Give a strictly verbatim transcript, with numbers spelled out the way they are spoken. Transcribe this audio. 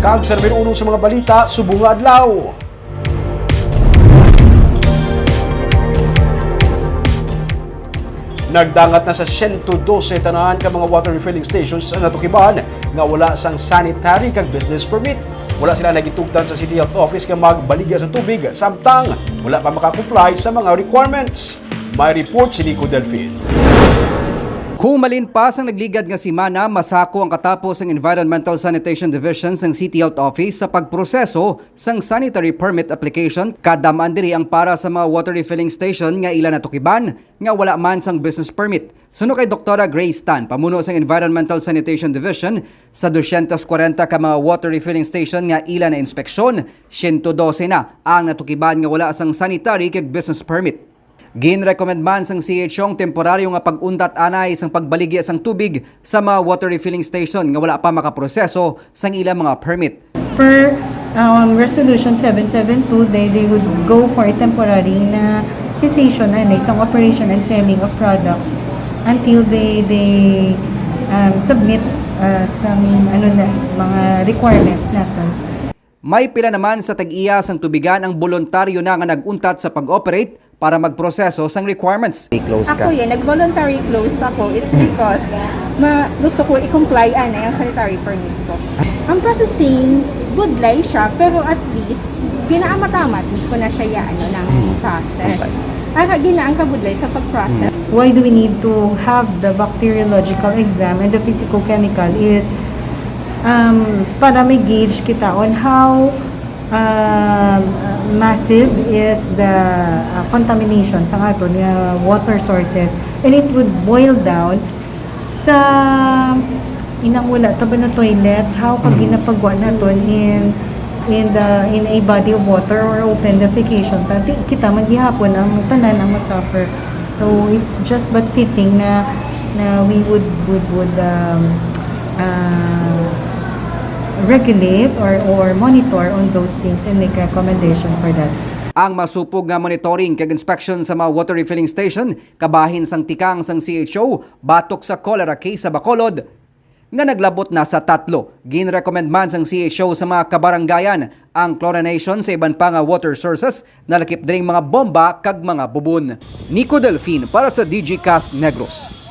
Kag sa numero uno sa mga balita subong nga adlaw. Nagdangat na sa siyento dose tanan ka mga water refilling stations ang natukiban nga wala sang sanitary kag business permit. Wala sila nagitugtan sa City Health Office nga magbaligya sa tubig, samtang wala pa makakomply sa mga requirements. May report si Nico Delfin. Humalin pa sang nagligad nga semana, masako ang katapo sang Environmental Sanitation Division sang City Health Office sa pagproseso sang sanitary permit application, kadam-an diri ang para sa mga water refilling station nga ila natukiban nga wala man sang business permit. Suno kay Doktora Grace Tan, pamuno sang Environmental Sanitation Division, sa dosyentos kwarenta ka mga water refilling station nga ila na inspeksyon, siyento dose na ang natukiban nga wala sang sanitary kag business permit. Ginrekomend man sang C H O ang temporaryo nga pag-untat anay sang pagbaligya sang tubig sa mga water refilling station nga wala pa makaproseso sang ilang mga permit. Per um, Resolution seven seven two, they, they would go for a temporary na cessation na isang operation and selling of products until they they um, submit uh, some ano na mga requirements nato. May pila naman sa tag-iya sang tubigan ang boluntaryo na nga nag-untat sa pag-operate para magproseso sang requirements. I-close ka. Ako yun, nag-voluntary close ako. It's because ma gusto ko i-comply ana yung sanitary permit ko. Ang processing, budlay siya, pero at least, ginaamatamat ko na siya ya, ano, ng process. Ara, gina ang kabudlay sa pag-process. Why do we need to have the bacteriological exam and the physicochemical is um, para may gauge kita on how um, massive is the uh, contamination sa aton nga water sources, and it would boil down sa inang wala ta ba na toilet, how pag ginapagwa naton in in the in a body of water or open defecation ta, di, kita man gihapon ang tanan ang masuffer. So it's just but fitting na na we would would would um, uh, regulate or or monitor on those things and make recommendation for that. Ang masupog nga monitoring kag inspection sa mga water refilling station kabahin sang tikang sang C H O batok sa cholera case sa Bacolod nga naglabot na sa tatlo. Ginrekomend man sang C H O sa mga kabarangayan ang chlorination sa iban pa nga water sources, nalakip dring mga bomba kag mga bubon. Nico Delfin para sa Digicast Negros.